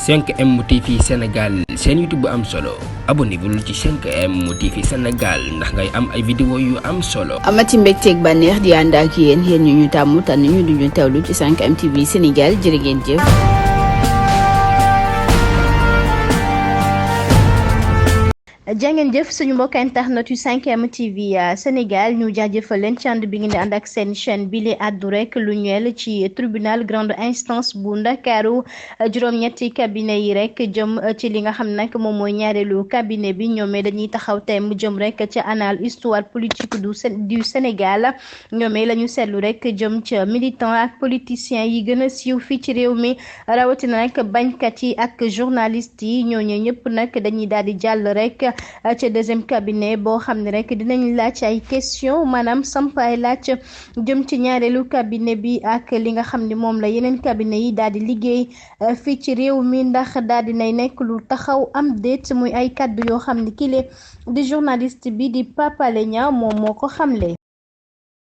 5M TV Sénégal seen YouTube bu am solo abonnez-vous ci 5M TV Sénégal ndax ngay am ay vidéo yu am solo. amati mbégteeg bànneex di ànd ak yéen ñu tàmm tànn ñu duñu teewlu ci 5M TV Sénégal jërë ngeen jëf. jàngeen jëf suñu mbokk internet yu 5M TV Sénégal ñu jaajëfal leen ci ànd bi ngeen di ànd ak seen chaîne bi li àddu rek lu ñeel ci tribunal grande instance bu Ndakaaru juróom-ñetti cabinet yi rek jëm ci li nga xam nag moom mooy ñaareelu cabinet bi ñoomee dañuy taxaw tey mu jëm rek ci annales histoire politique du Sénégal ñoomee la ñu seetlu rek jëm ca militant ak politiciens yi gën a siiw fii ci réew mi rawatina nag bañkat yi ak journalistes yi ñooñu ñëpp nag dañuy daal di jàll rek ci deuxième cabinet boo xam ne rek dinañ laaj ay question maanaam samp ay laaj jëm ci ñaareelu cabinet bi ak li nga xam ne moom la yeneen cabinet yi daal di liggéey fii ci réew mi ndax daal di nay nekk lu taxaw am déet muy ay kaddu yoo xam ne kile di journaliste bi di Pape Alé Niang moom moo ko xamle.